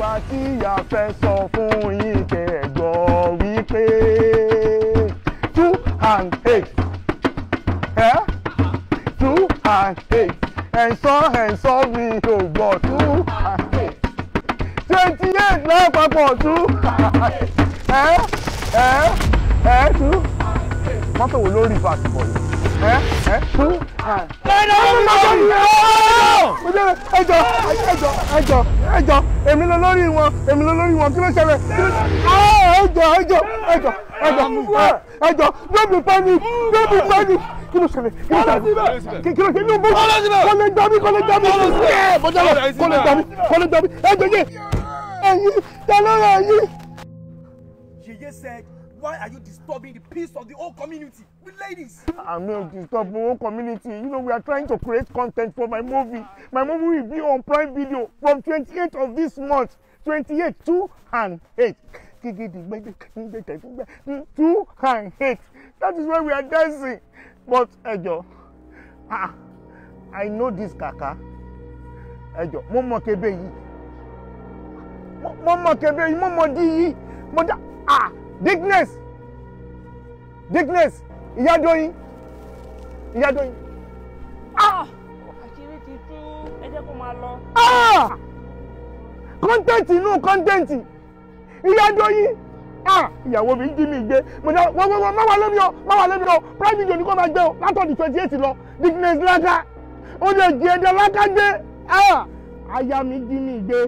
wá tí ìyá fẹ́ sọ fún yín kẹ́gbọ́ wípé 2 and 8 2 and 8 ẹ̀sọ́ mi ò gbọ́ 2 and 8 28 lápapọ̀ 2 2 mọ́tò wo lórí fàtìbọ̀ yìí 2 and 8 ẹjọ́ èmi lọ lórí wọn kí ló ṣẹlẹ̀ ẹjọ́ don't be panic kí ló ṣẹlẹ̀ inú bó kò lè gbà mí ẹjọ́ yẹ ẹ̀yin tẹ́lẹ̀ ẹ̀yin. Yeye said, why are you disturbing the peace of the whole community with ladies? I'm not disturbing the whole community. You know, we are trying to create content for my movie. My movie will be on Prime Video from 28th of this month. 28, 2 and 8. 2 and 8. That is why we are dancing. But, Ejo, I know this kaka. Ejo, Momo Kebe yi. Momo Kebe yi, Momo di yi. Dickness, ìyá Dóyin. Àṣírí ti tú, ẹ jẹ́ kó máa lọ. Kọ́ńtẹ́ǹtì, ìyá Dóyin. Ìyàwó mi jí mi gbé. Wọ́n má wà lómi o, Prime Video ni kò máa gbé o, látọ̀dún 28 lọ. Dickness láká, ó lè jẹ́ ẹ̀dẹ̀ láká gbé. Aya mi jí mi gbé.